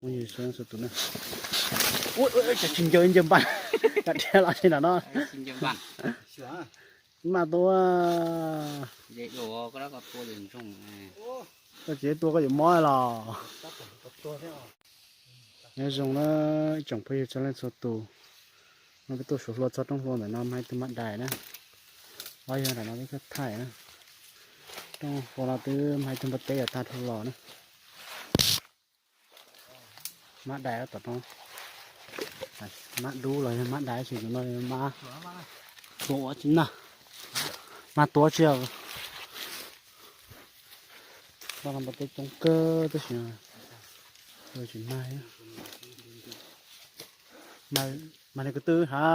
Phooj ywg sawv daws txhua tus na. Ua cas tsis ncaws ncaws npas, cov dhia los li ntawm no. Mas tua, koj tsis tua koj yuav mob los. Nyob zoo na ib tsoom phooj ywg txhua leej txhua tus, no peb tuaj suav hlua txog roob hlua ntawm no mas ib tug mab dais na, ob yog ntawm no peb tuaj thaij na, roob hlua no twb mas ib tug npua teb yuav tag dhau los na. Mab dais tom no, mab dub los yog mab dais tsis tus no mab tua tsis na, mab tua tsis. Tau no npua teb coob kawg tab sis tsis mag, mag li ko twb ha.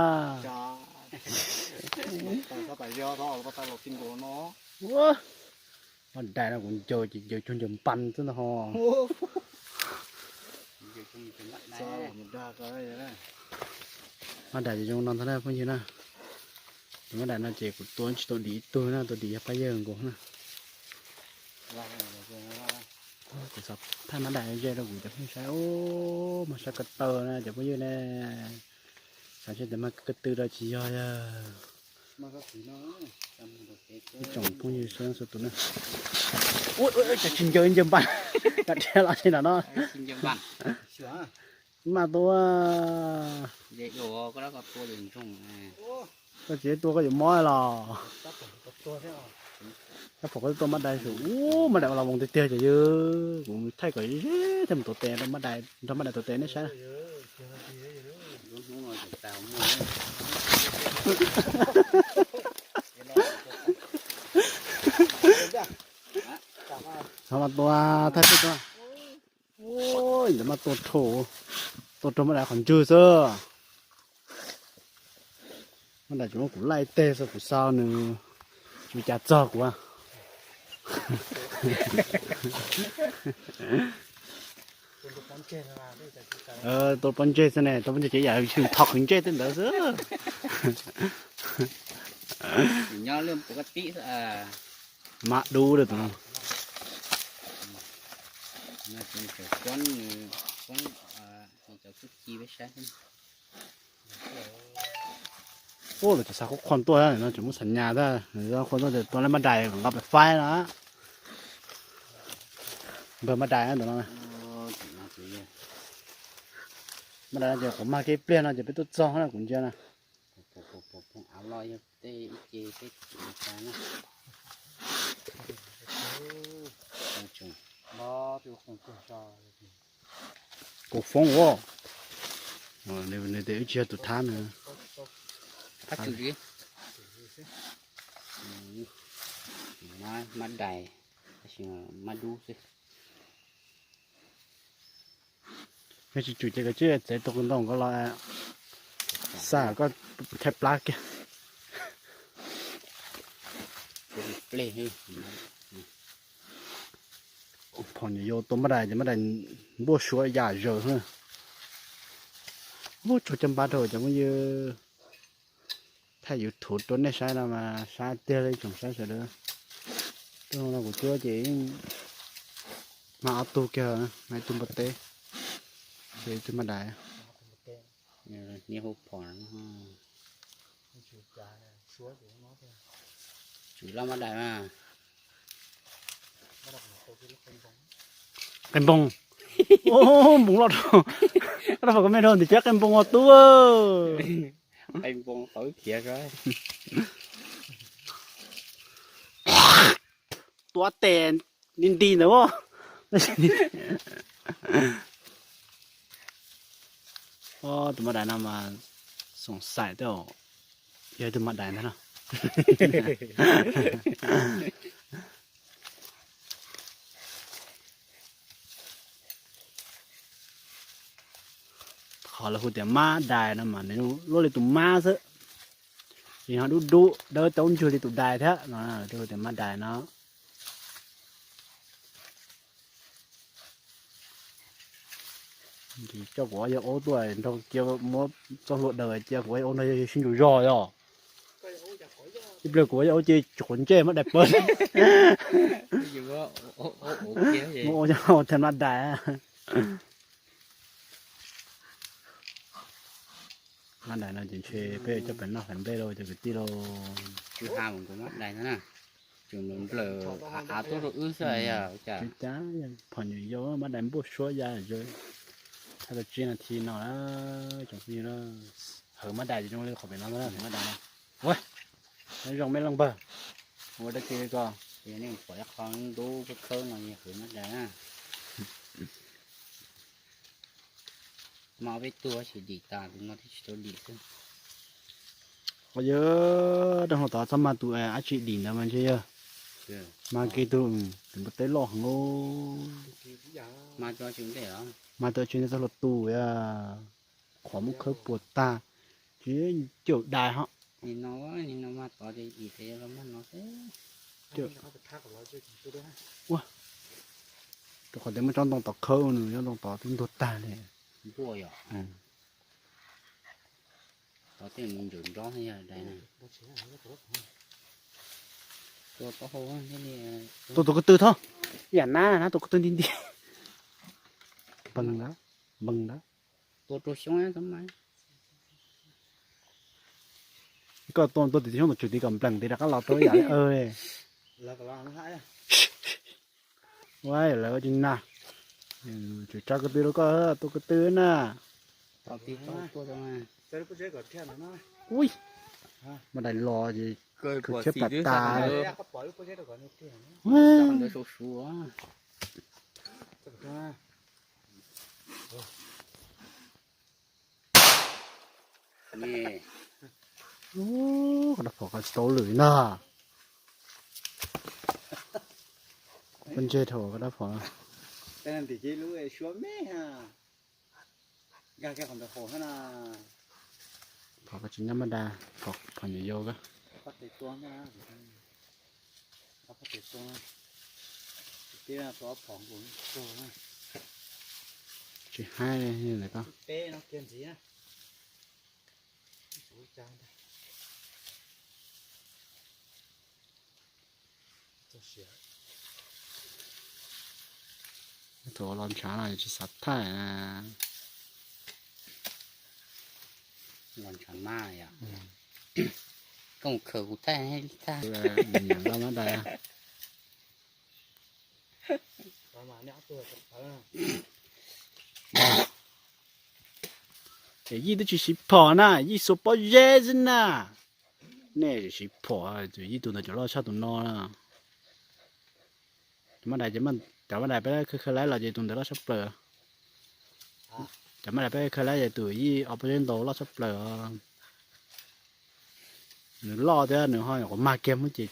Mab dais no kuv ncaws ces ncaws cuag ncaws npas xwb ntag ho. Mab dais ces zoo no ntag na phooj ywg na. Tus mab dais no ces kuv tua tsis tau dim ib tug na, tua dim yog pab yawg nkaus na. Kuv xav thaij mab dais ze rau kuv cov phooj ywg saib, mas sab ko taw na cov phooj ywg ne. Xav ntshe tias mag ko tw rau tsis yog yog. Ib tsoom phooj ywg sawv daws txhua tus na. Ua cas tsis ncaws ncaws npas, cov dhia los li ntawm no. Mas tua, koj tsis tua koj yuav mob los. Tab pom koj tuaj mab dais su, ub, mab dais ua los voos tiag tiag ces yog kuv thaij kom ze thiaj mus tuav tes rau mab dais, nrog mab dais tuav tes nej saib. Xav mas tua thaij peb tua. Ntawd mas tua rau, tua rau mab dais qhov ntswg xwb. Mab dais tsuas muab kuv laij teg xwb, kuv xav nws tsis ua cas txog kuv. Tua pob ntseg xwb ne, tua pob ntseg ces yam thov qhwv ntsej tej ntawd xwb. Mab dub lawm tus no. Ub, lawv tseem xa qhob qhuas tuaj no, tseem muab xam nyas tag, qhob qhuas tuaj ces tua lawv mab dais kom nqa pem faib no. Npawg mab dais ntawm no. Mab dais no ces kuv mag kiag ib pliag no ces peb tuaj txog na kuv ntsia na. Kuv foob ua, nws tias wb tsis yog tus thab nws. Mab dais, mab dub xwb. Yog tsis tsum ces koj tseem txev tus ntoo ko los xa koj thaij plab kiag. Phom nyuam yaus tua mab dais ces mab dais npuaj suav yam zawm. Ub, tsaug caj npab rau cov phooj ywg thaij YouTube rau nej saib no mas sab tiag li tsoom saib sawv daws. Tus no kuv cuab ces mag ob tug kiag, mag ib tug npua teb, ib tug mab dais. Niag hu phom tswv loj mab dais mas. Qe npoog, npoog loj rau, rau kom me rau ntim cab qe npoog ua tub. Qe npoog qhov khiav. Tua tes nti nti ntawd. Tus mab dais no mas xoom xaim tej, yog tus mab dais ntag no. Qhov lawv hu tias mab dais no mas nws luaj li tus mab xwb, tsis yog dub dub dawb taub ntswg li tus dais thiab no, lawv thiaj hu tias mab dais no. Coj kuv ob yawg aub tuaj nrog cia muab txoj hlua daws cia kuv ob yawg aub nrog yawg sib ncaws zog yog. Ib pliag kuv ob yawg aub cia tsis quav ntsej mab dais pawg. Muab aub coj los them mab dais. Mab dais no ces ntshe peb coj pem noj hlais nplej lauj cov kwv tij lauj. Tsis ha mus nkaus mab dais no na, tseem nplawm av tuaj rau wb xwb. Cas phom nyuam yau mab dais npuaj suab ya zog. Thaij tau tsib nas this no na, tsoom phooj ywg na. Hawv mab dais zoo li qhov pem no, mab dais no. Ua, zoo me leej npawg. Ua dab tsi li ko? Nej pom ib qho ntub khawb khawb no yog hawv mab dais na. Mas peb tuag tsis dim tas, tus no thiaj tsis tau dim xwb. Yog, rau hauv tod txhob mag tus dab tsi dim ntawd mas ntshe yog mag kiag tus, tus npua teb loj heev. Mag tus dab tsi ntawd txog hluas tus, qhov muab khawb puas tag, tsis caum dais ho. Ua, rau qhov tias muab tsob ntoo tod khawb nws, tsob ntoo tod twb ntuag tag li. Tua tus ko tw thob, yam nab na, tua ko tw nti nti. Npeeg ntawd, npeeg ntawd. Koj tua tua tim xyoob tus tswm tid kom nplees tid rov qab los tua ib yam li. Ua lawv ua tsis nag, tsum tsa ko tw rau koj, tua ko tw na. Ui, mab dais los ces khwv thiab plam tas. Koj dab phom ko tsis tau lwm na. Koj ntseg dhau koj dab phom. Phom ko tsis nyob mab dais, phom nyuam yau ko. Tsis haib li ko. Thaum los ntshav no tsis xav thaij. Los ntshav mas yom. Koj mus khaws kuv thaij, thaij. Nyiam nyiam mab dais. Ces Yij twb tsis siv phom na, Yij xuas pob zeb xwb na. Nej siv phom, tus Yij tus ntawd cov loj tshaj tus no na. Cov mab dais, cov mab dais peb khawb khawb laib los ces tus ntawd loj tshaj plaws. Cov mab dais peb khawb laib ces tus Yij ob pob zeb ntau loj tshaj plaws os. Nws loj thiab nws ho nyuam qhuav mag kiag muab ces.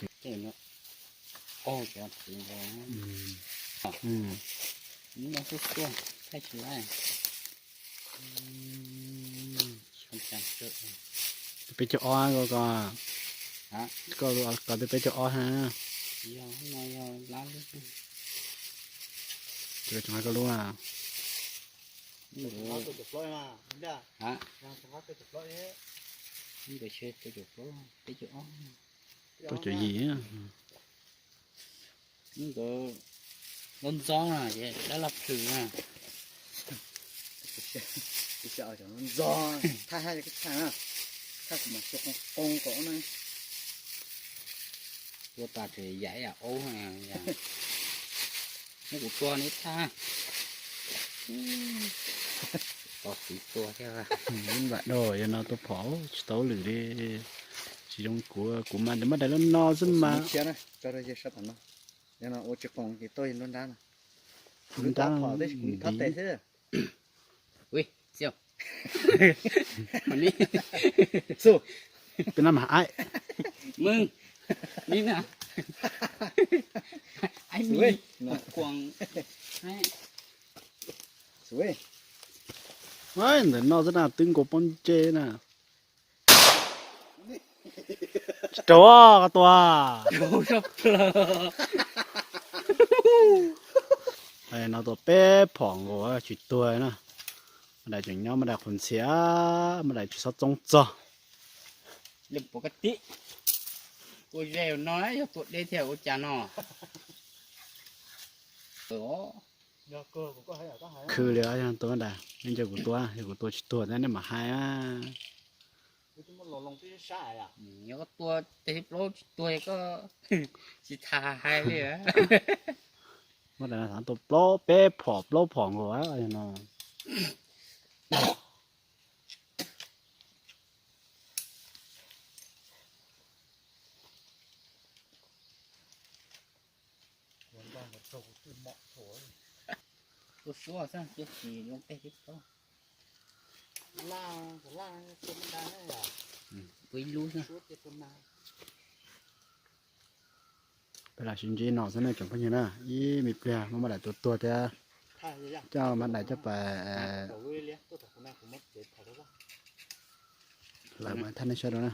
Peb caug ob ko, ko, ko twb peb caug ob ha. Tseem hais koj lub na. Peb caug yim. Ntxob ntxob na, dab laj plhws na. Ntxob, thaj haj koj tshaj na, thaj kuv mam xyuas qoo qoo kom na. Tua tas tseem yaim yam aub, muab kuv tua neb thaj. Tos txiv tua thiab. Vam do yog no tua phom tsis tau lwm li. Tsis zoo kuv, kuv mas nws mab dais loj no xwb mas. Tso rau sab tom no, yog no ua tsis qoos ces tuaj nruab nrab no. Nruab nrab no, peb nab mas aib. Ntawm no xwb na, twb nkaus pob ntseg na. Tsis raug, koj tua. No tua peb phom nkaus tsis tuag na. Mab dais tseem nyob, mab dais qhuav ntxhias, mab dais tsis txhob txoob txog. Ua zes no yog tua deb thiab ua cas no. Khwv li, yog tua mab dais nej nco kuv tua, yog kuv tua tsis tuag thiab nej mam hais. Nyob koj tua tes plaub tsis tuag koj tsis tham hais li. Muab daim no thav tua plaub peb phom plaub phom nkaus no. Tua suab xwb, tua tsis zoo peb tib tod. Tua ib lub xwb. Peb lam sib ntsib no xwb na tsoom phooj ywg na, ib me pliag muab maj daim tua tuag thiab coj maj daim coj pas lawm mas thaij nej saib rau na.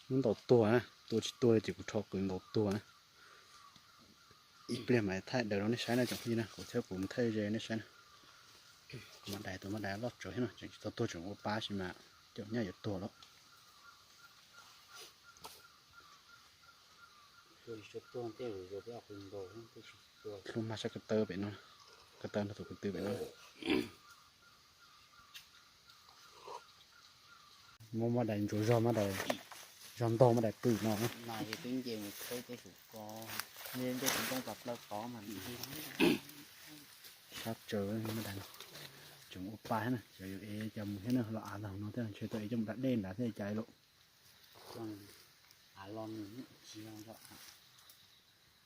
Muab ntaus tuag na, tua tsis tuag ces kuv rho qws ntaus tuag na. Ib pliag mas thaij daws rau nej saib na tsoom phooj ywg na, kuv thiab kuv mus thaij ze nej saib na. Kuv maj daim tua maj daim loj tsawv thiab no tseem tsis tau tuag tseem ua pa sis mas caum nyaj yuav tuag lawm. Hlub mag sab ko taw pem no, ko taw nrog tus ko tw pem no. Muab maj daim ntsuas zog, maj daim zog ntog, maj daim pw no. Sab tsawv maj daim no. Tseem ua pa na, cov yuav ev cov mus thiab na, los av los no thiab ntshe tuaj ev coj mus da dej nrad thiab cas lawm. Thaum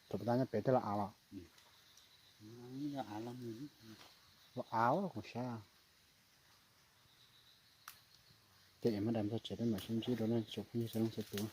puas tas nyob pem thiaj los av los? Los av kuv sab. Ces ev maj daim txog tsev peb mam sib ntsib dua na tsoom phooj ywg sawv daws txhua tus.